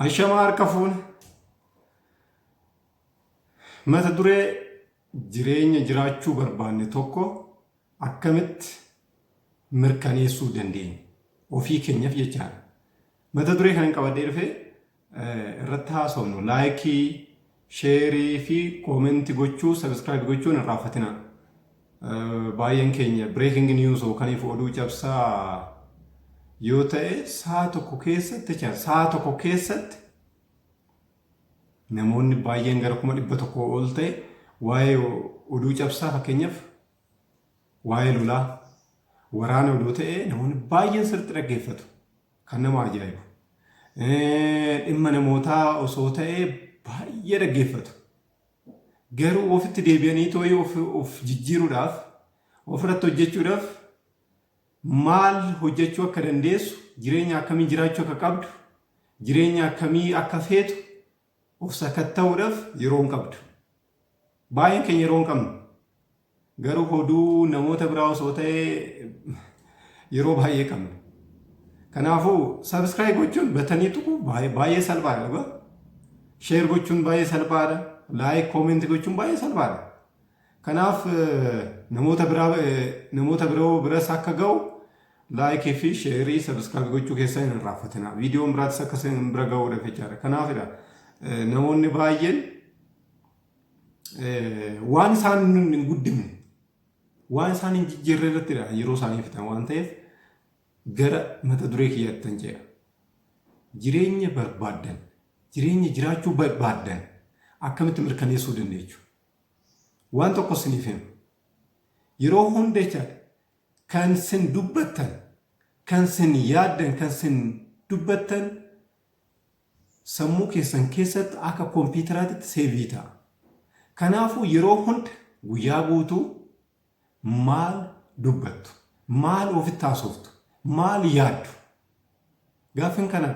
Ashamaa harka fuune. Mata duree jireenya jiraachuu barbaanne tokko akkamitti mirkaneessuu dandeenya? Ofii keenyaaf jechaadha. Mata duree kanan qabadhee dhufe irratti haasofnu like, share fi comment gochuu, subscribe gochuun hin irraanfatinaa. Baay'een keenya breaking news yookaan oduu cabsaa yoo ta'e sa'a tokko keessatti jechaadha. Sa'a tokko keessatti namoonni baay'een gara 100,000 ol ta'e waa'ee oduu cabsaa, fakkeenyaaf waa'ee lolaa, waraana oduu ta'e, namoonni baay'een sirriitti dhaggeeffatu. Kan nama ajaa'ibu. Dhimma namootaa osoo ta'e baay'ee dhaggeeffatu. Garuu ofitti deebi'anii too'ii of jijjiiruudhaaf, ofirratti hojjechuudhaaf, maal hojjechuu akka dandeessu, jireenya akkamii jiraachuu akka qabdu, jireenya akkamii akka feetu of sakatta'uudhaaf yeroo hin qabdu. Baay'een keenya yeroo hin qabnu. Garuu oduu namoota biraa osoo ta'e yeroo baay'ee qabna. Kanaafuu subscribe gochuun, button tuquu baay'ee salphaadha dhugaa. Share gochuun baay'ee salphaadha. Like, comment gochuun baay'ee salphaadha. Kanaaf namoota biroo biras akka ga'u like fi share, subscribe gochuu keessan hin irraanfatina. Viidiyoon biraatis akka isin bira ga'uudhaaf jechaadha. Kanaafidha namoonni baay'een waan isaan hin guddifne, waan isaan hin jijjiirre irrattidha yeroo isaanii fixan waan ta'eef gara mata duree kiyyaatti tan ce'a. Jireenya barbaaddan, jireenya jiraachuu barbaaddan akkamitti mirkaneessuu dandeechu? Waan tokko isiniif hima. Yeroo hunda jechaadha kan sin dubbattan, kan sin yaaddan, kan sin dubbattan sammuu keessan keessatti akka kompiitaraatitti save ta'a. Kanaafuu yeroo hunda guyyaa guutuu maal dubbattu? Maal ofitti haasoftu? Maal yaaddu? Gaaffiin kana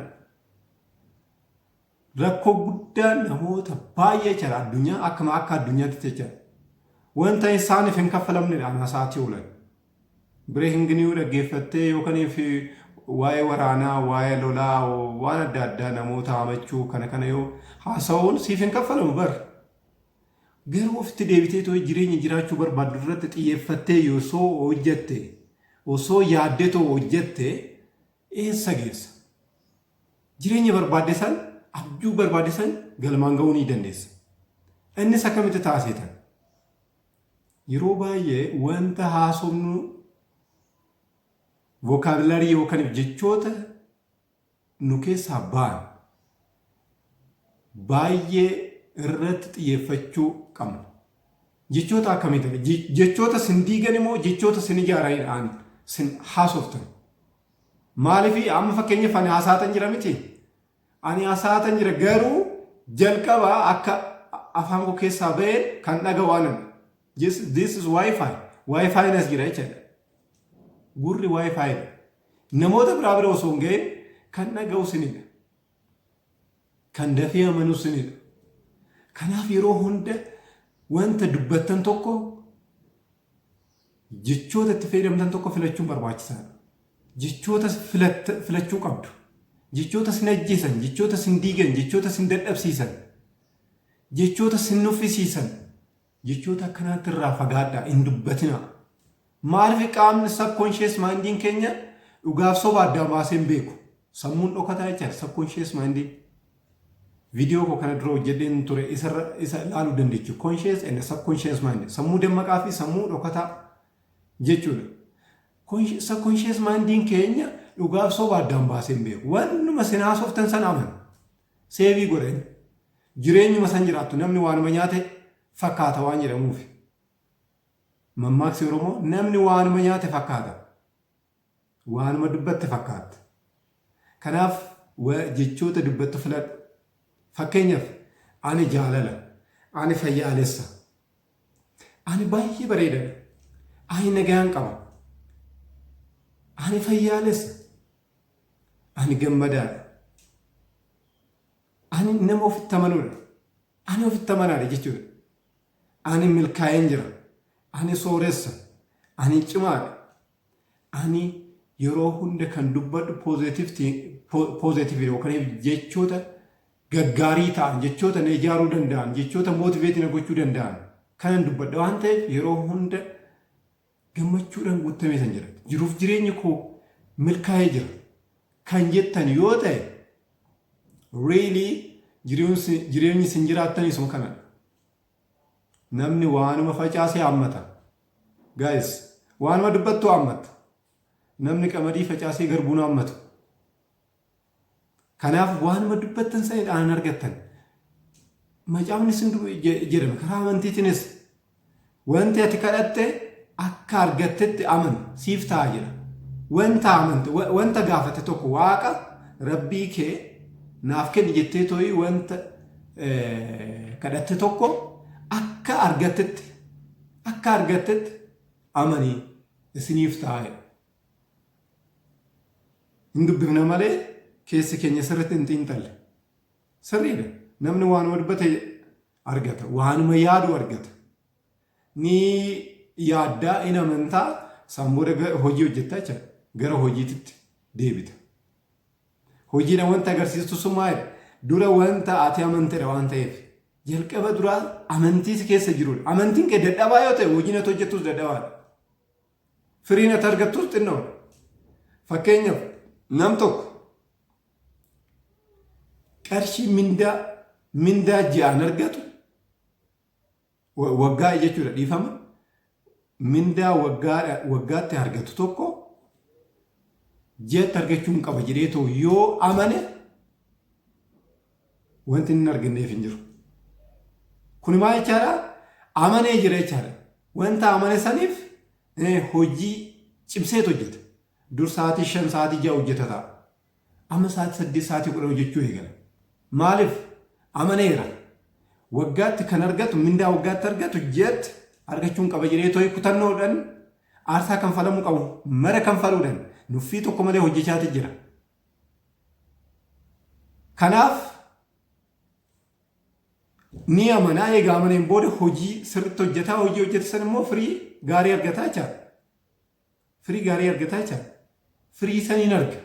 rakkoo guddaa namoota baay'ee jira addunyaa akkuma akka addunyaatti jecha. Wanta isaaniif hin kaffalamnedha ana sa'aatii oolan. Breaking news dhaggeeffattee yookaan waa'ee waraanaa, waa'ee lolaa, waan adda addaa namoota hamachuu kana kana yoo haasa'uun siif hin kaffalamu bar. Garuu ofitti deebitee too jireenya jiraachuu barbaaddu irratti xiyyeeffattee osoo hojjette, osoo yaaddee too hojjette, eessa geessa? Jireenya barbaadde san, abjuu barbaadde san galmaan ga'uu ni dandeessa. Innis akkamitti taasisan? Yeroo baay'ee wanta haasofnu, vocabulary yookaan jechoota nu keessaa ba'an baay'ee irratti xiyyeeffachuu qabna. Jechoota akkamii ta'e? Jechoota sin diigan immoo jechoota sin ijaaranidhaan sin haasoftan. Maaliif amma fakkeenyaaf ani haasa'atan jira miti? Ani haasa'atan jira, garuu jalqaba akka afaan koo keessaa ba'een kan dhaga'u anan. This is Wi-Fi. Wi-Fi nas jira jechaadha. Gurri Wi-Fi dha. Namoota biraa bira osoo hin ga'in kan dhaga'u sinidha. Kan dafee amanu sinidha. Kanaaf yeroo hunda wanta dubbattan tokko, jechoota itti fayyadamtan tokko filachuun barbaachisaadha. Jechoota filachuu qabdu. Jechoota sin ajjeesan, jechoota sin diigan, jechoota sin dadhabsiisan, jechoota sin nuffisiisan, jechoota akkanaatti irraa fagaadhaa, hin dubbatinaa. Maaliif? Qaamni subconscious mindiin keenya dhugaaf soba addaan baasee hin beeku. Sammuun dhokataa jechaadha subconscious mindiin. Viidiyoo koo kana dura hojjedheen ture, isarra isa ilaaluu dandeechu. Conscious and subconscious mind. Sammuu dammaqaa fi sammuu dhokataa jechuudha. Subconscious mindiin keenya dhugaaf soba addaan baasee hin beeku. Wannuma sin haasoftan sana amanu. Save godhani. Jireenyuma san jiraattu. Namni waanuma nyaate fakkaata waan jedhamuufi. Mammaaksi Oromoo namni waanuma nyaate fakkaata. Waanuma dubbatte fakkaatta. Kanaaf jechoota dubbattu filadhu. Fakkeenyaaf, ani jaalala, ani fayyaalessa, ani baay'ee bareedadha, ani nagaan qaba, ani fayyaalessa, ani gammadaadha, ani nama ofitti amanuudha, ani ofitti amanaadha jechuudha. Ani milkaa'een jira, ani sooressa, ani cimaadha, ani yeroo hunda kan dubbadhu positive yookaan jechoota Gaggaarii ta'an, jechoota na ijaaruu danda'an, jechoota motivate na gochuu danda'an kanan dubbadha waan ta'eef yeroo hunda gammachuudhaan guutamee san jira. Jiruuf jireenyi koo milkaa'ee jira kan jettan yoo ta'e, really jireenyi isin jiraattan isuma kanadha. Namni waanuma facaasee haammata. Guys, waanuma dubbattu haammatta. Namni qamadii facaasee garbuun haammatu. Kanaaf waanuma dubbattan sanidhaan argattan. Macaafni sin jedhama karaa amantiitiinis, wanti ati kadhatte akka argattetti aman, siif ta'a jedha. Wanta amante, wanta gaafate tokko, Waaqa Rabbii kee naaf kenni jettee tooyi wanta kadhatte tokko akka argattetti amanii, isiniif ta'a jedha. Hin dubbifna malee keessi keenya sirriitti hin xiinxalle. Sirriidha. Namni waanuma dubbate argata. Waanuma yaadu argata. Ni yaaddaa, in amantaa, san booda hojii hojjettaa jechuudha. Gara hojiititti deebita. Hojiidhaan wanta agarsiistu sun maalidha? Dura wanta ati amantedha waan ta'eef. Jalqaba duraa amantii si keessa jirudha. Amantiin kee dadhabaa yoo ta'e, hojiin ati hojjettus dadhabaadha. Firiin ati argattus xinnoodha. Fakkeenyaaf, nam tokko qarshii mindaa ji'aan argatu, waggaa jechuudha, dhiifama, mindaa waggaatti argatu tokko ji'atti argachuu hin qaba jedhee ta'u yoo amane, wanti inni arganneef hin jiru. Kuni maal jechaadha? Amanee jira jechaadha. Wanta amane saniif hojii cimseet hojjeta. Dur sa'aatii 5, sa'aatii 6 hojjeta ta'a. Amma sa'aatii 8, sa'aatii 10 hojjechuu eegala. Maaliif? Amaneera. Waggaatti kan argatu, mindaa waggaatti argatu ji'atti argachuun qaba jedhee too'i kutannoodhaan aarsaa kanfalamuu qabu mara kanfaluudhaan nuffii tokko malee hojjechaati jira. Kanaaf ni amanaa, egaa amaneen booda hojii sirriitti hojjetaa, hojii hojjete san immoo firii gaarii argataa jechaadha. Firii gaarii argataa jechaadha. Firii saniin arga.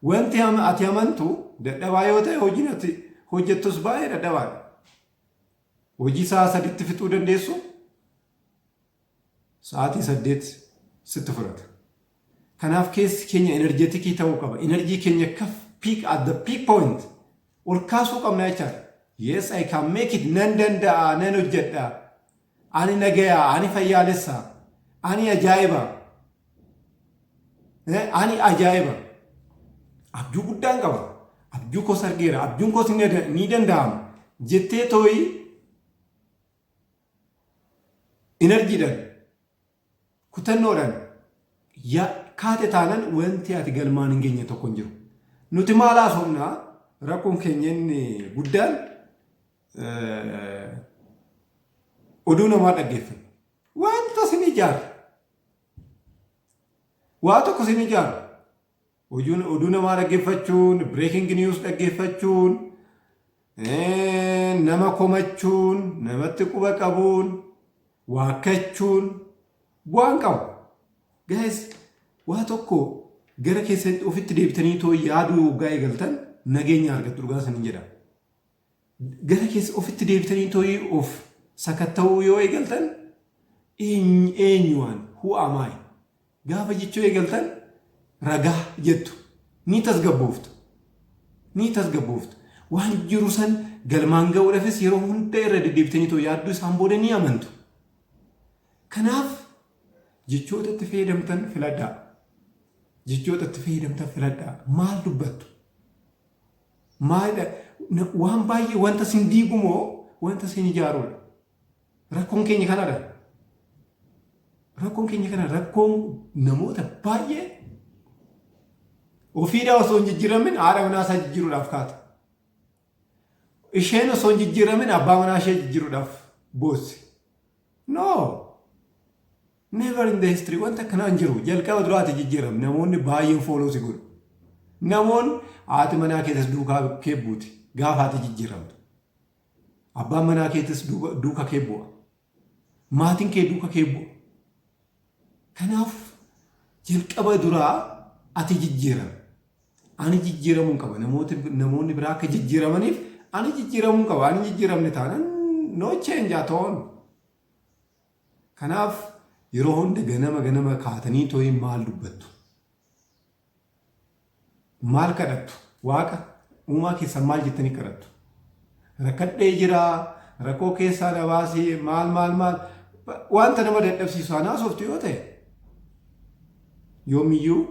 Wanti ati amantu dadhabaa yoo ta'e, hojiin ati hojjettus baay'ee dadhabaadha. Hojii sa'a 3tti fixuu dandeessu sa'aatii 8 sitti fudhata. Kanaaf keessi keenya energetic ta'uu qaba. Energy keenya kaf peak at the peak point ol kaasuu qabna jechaadha. Yes, I can make it. Nan danda'a, nan hojjedha. Ani nagayaa, ani fayyaalessa, ani ajaa'iba. Ani ajaa'iba. Abjuu guddaan qaba. Abjuu koos argeera. Abjuun koos ni danda'ama. Jettee tooyi energydhaan, kutannoodhaan kaate taanan, wanti ati galmaan hin geenye tokko hin jiru. Nuti maal haasofnaa? Rakkoon keenya inni guddaan oduu namaa dhaggeeffanna. Wanta sin ijaara. Waa tokko sin ijaaru. Oduu namaa dhaggeeffachuun, breaking news dhaggeeffachuun, nama komachuun, namatti quba qabuun, waakkachuun bu'aan qabu. Guys, waa tokko gara keessatti ofitti deebitanii too yaaduu waggaa eegaltan nageenya argattu, dhugaa sanin jedha. Gara keessa ofitti deebitanii too'ii of sakatta'uu yoo eegaltan, eenyu waan, who am I gaafa jechuu eegaltan, ragaa jettu, ni tasgabbooftu. Ni tasgabbooftu. Waan jiru san galmaan ga'uudhaafis yeroo hunda irra deddeebitanii too yaadduu, isaan booda ni amantu. Kanaaf jechoota itti fayyadamtan filadhaa. Jechoota itti fayyadamtan filadhaa. Maal dubbattu? Maalidha? Waan baay'ee wanta sin diigu moo wanta sin ijaarudha? Rakkoon keenya kanadha. Rakkoon keenya kana, rakkoon namoota baay'ee, ofiidhaa osoo hin jijjiiramin haadha manaa isaa jijjiiruudhaaf kaata. Isheen osoo hin jijjiiramin abbaa manaa ishee jijjiiruudhaaf boossi. No! Never in the history wanta akkanaa hin jiru. Jalqaba duraati jijjiiram. Namoonni baay'een follow si godhu. Namoonni, haati manaa keetis duukaa kee buuti gaafa ati jijjiiramtu. Abbaan manaa keetis duuka kee bu'a. Maatiin kee duuka kee bu'a. Kanaaf jalqaba duraa ati jijjiirame. Ani jijjiiramuu qaba. Namoonni biraa akka jijjiiramaniif Ani jijjiiramuu qaba. Ani jijjiiramne taanaan no change at all. Kanaaf yeroo hunda ganama ganama kaatanii tooyi maal dubbattu? Maal kadhattu? Waaqa uumaa keessan maal jettanii kadhattu? Rakkadhee jira, rakkoo keessaa na baasii, maal maal maal wanta nama dadhabsiisu anaa sooftu yoo ta'e yoomiyyuu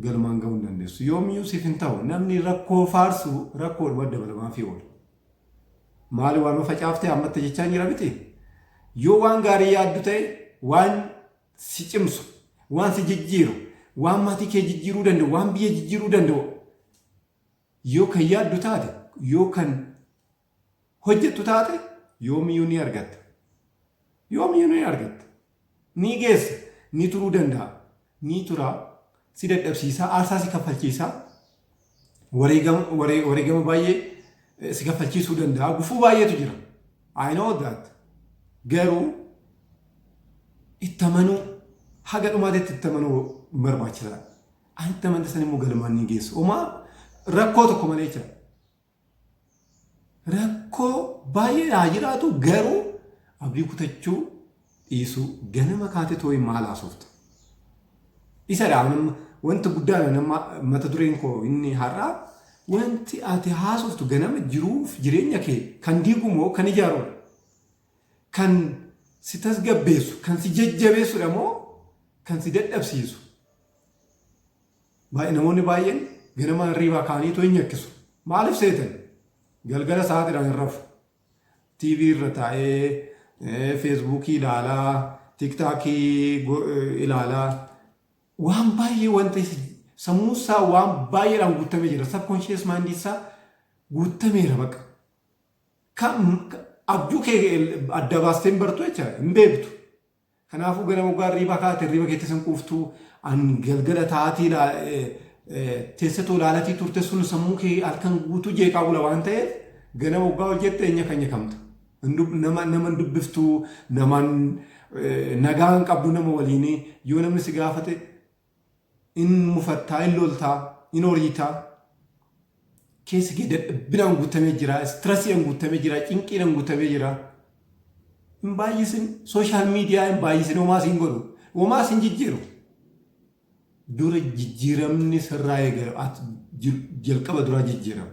galmaan ga'uu hin dandeessu. Yoomiyyuu siif hin ta'u. Namni rakkoo faarsu rakkoodhuma dabalamaa fi oola. Maali waan facaaftee hammatti jechaa jira miti? Yoo waan gaarii yaaddu ta'e, waan si cimsu, waan si jijjiiru, waan maatii kee jijjiiruu danda'u, waan biyya jijjiiruu danda'u yoo kan yaaddu taate, yoo kan hojjettu taate, yoomiyyuu ni argatta. Yoomiyyuu ni argatta. Ni geessa, ni turuu danda'a. Ni tura, si dadhabsiisaa, aarsaa si kaffalchiisaa, wareegama baay'ee si kaffalchiisuu danda'a. Gufuu baay'eetu jira. I know that. Garuu itti amanuu, haga dhumaatitti itti amanuu barbaachisaadha. Ani itti amante san immoo galmaan ni geessu. Homaa rakkoo tokko malee jira. Rakkoo baay'ee haa jiraatu, garuu abdii kutachuu dhiisuu. Ganama kaatee too'ii maal haasofta? Isadha wanta guddaan nama mata dureen koo inni har'aa. Wanti ati haasoftu ganama jiruuf jireenya kee kan diigu moo kan ijaarudha? Kan si tasgabbeessu, kan si jajjabeessudha moo kan si dadhabsiisu? Namoonni baay'een ganama hirriibaa ka'anii too hin nyakkisu. Maaliif seetan? Galgala sa'aatiidhaan hin rafu. TV irra taa'ee Facebookii ilaalaa, TikTokii ilaalaa, waan baay'ee wanta sammuu isaa waan baay'eedhaan guutamee jira. Subconscious mind isaa guutameera bakka. Abjuu kee adda baastee hin bartu jecha hin beektu. Kanaafuu ganama dhugaa hirriiba kaate, hirriiba keetti sin quuftuu an galgala taatii teessatoo ilaalatii turte sun sammuu kee halkan guutuu jeeqaa bula waan ta'eef, ganama dhugaa hojjette eenyu kan nyakamta. Nama nama dubbiftuu, namaan nagaa hin qabdu, nama waliin yoo namni si gaafate in mufattaa, in loltaa, in horiitaa. Keessa kee dadhabinaan guutamee jira, stressiidhaan guutamee jira, cinqiidhaan guutamee jira. Hin baay'isin social media, hin baay'isin. Homaa siin godhu, homaa siin jijjiiru. Dura jijjiiramni sirraa eegala, jalqaba duraa jijjiirama.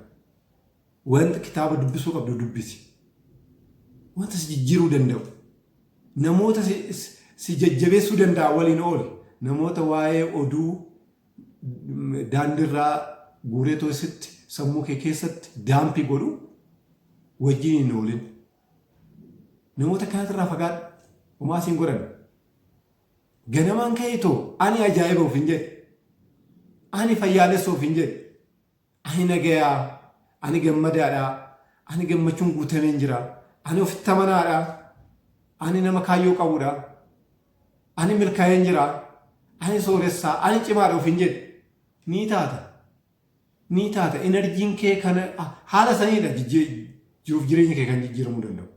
Wanta kitaaba dubbisuu qabdu dubbisi. Wanta si jijjiiruu danda'u. Namoota si jajjabeessuu danda'a waliin ooli. Namoota waa'ee oduu daandiirraa guureetoo sitti sammuu kee keessatti dump godhu wajjin hin oolin. Namoota kanarraa fagaadhu. Homaa siin godhan. Ganamaan ka'eetoo ani ajaa'iba of hin jedhe. Ani fayyaalessa of hin jedhe. Ani nagayaa. Ani gammadaadha. Ani gammachuun guutameen jira. Ani ofitti amanaadha. Ani nama kaayyoo qabudha. Ani milkaa'een jira. Ani sooressaa. Ani cimaadha of hin jedhe. Ni taata. Ni taata. Energyn kee kana haala saniidha jiruuf jireenya kee kan jijjiiramuu danda'u.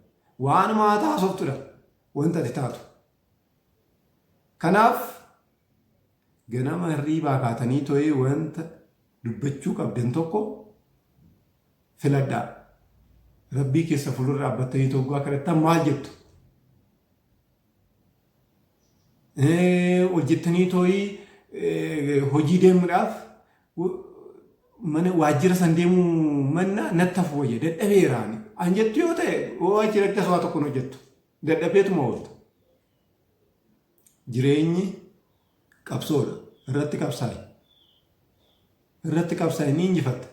Waan maata haasoftudha wanta ati taatu. Kanaaf ganama hirriibaa kaatanii to'ee wanta dubbachuu qabdan tokko filadhaa. Rabbii keessa fuuldura dhaabbattanii tokko kadhattan maal jettu? Hojjettanii too'ii hojii deemuudhaaf mana waajjira san deemuu manna natti hafu wayya, dadhabeeraan an jettu yoo ta'e, waajjira akkas waa tokko hin hojjettu, dadhabeetuma oolta. Jireenyi qabsoodha. Irratti qabsaa'i. Irratti qabsaa'i, ni injifatta.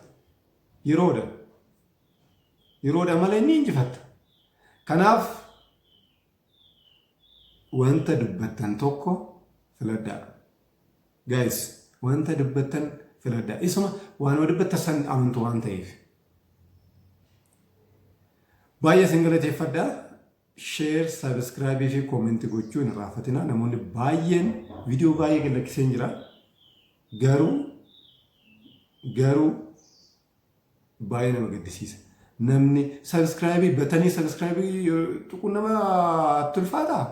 Yeroodha. Yeroodha malee ni injifatta. Kanaaf wanta dubbattan tokko filadhaa. Guys, wanta dubbattan filadhaa. Isuma waanuma dubbattan san amantu waan ta'eef. Baay'ee isin galateeffadha. Share, subscribe fi comment gochuu hin irraanfatina. Namoonni baay'een viidiyoo baay'ee gad lakkiseen jira. Garuu baay'ee nama gaddisiisa. Namni subscribe buttonii subscribe tuquun namatti ulfaataa?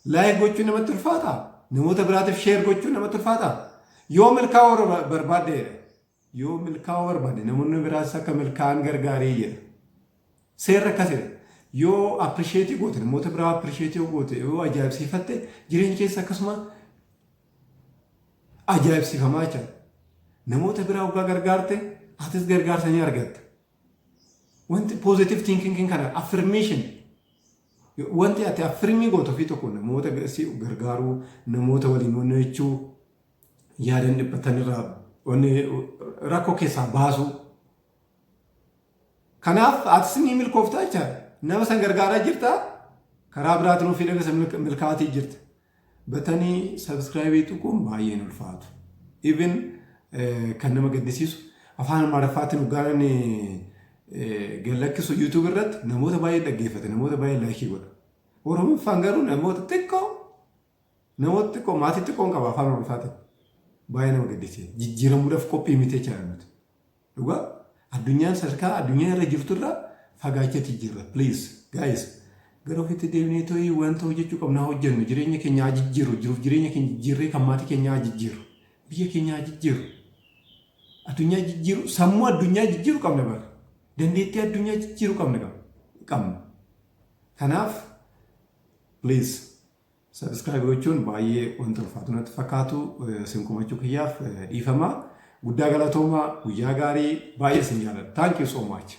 Like gochuun namatti ulfaataa? Namoota biraatiif share gochuun namatti ulfaataa? Yoo milkaa'uu barbaaddeedha. Yoo milkaa'uu barbaadde, namoonni biraas akka milkaa'an gargaarii jedha. Seerri akkasidha. Yoo appreciate goote, namoota biraa appreciate goote, yoo ajaa'ibsiifatte, jireenya keessa akkasuma ajaa'ibsiifamaa jechaadha. Namoota biraa waggaa gargaarte, atis gargaarsa ni argatta. Wanti positive thinking kana, affirmation, wanti ati affirm gootu ofii tokko, namoota si gargaaruu, namoota waliin hojjechuu, yaadan dhiphatan irraa wanni rakkoo keessaa baasuu. Kanaaf atis ni milkooftaa jechaadha. Nama san gargaaraa jirta, karaa biraatiin ofii dhagasa milkaa'atii jirta. Button subscribe tuquun baay'een ulfaatu. Even kan nama gaddisiisu, afaan Amaariffaatiin hoggaan gallakkisu YouTube irratti namoota baay'ee dhaggeeffate, namoota baay'ee like godha. Oromoffaan garuu namoota xiqqoo, maatii xiqqoon qaba afaan Oromoffaatiin. Baay'ee nama gaddisiisa. Jijjiiramuudhaaf qophii miti jechaadha nuti. Dhugaa addunyaan sadarkaa addunyaa irra jirtu irraa fagaachatii jirra. Please guys, gara ofiitti deemnee too'ii wanta hojjechuu qabna hojjennu. Jireenya keenya haa jijjiirru, jiruuf jireenya keenya jijjiirree kan maatii keenya haa jijjiirru, biyya keenya haa jijjiirru, addunyaa jijjiiru, sammuu addunyaa jijjiiru qabna bara, dandeettii addunyaa jijjiiru qabna. Kanaaf please, subscribe gochuun baay'ee wanta ulfaatu natti fakkaatu. Isin komachuu kiyyaaf dhiifama. Guddaa galatoomaa, guyyaa gaarii, baay'ee isin jaalladha. Thank you so much.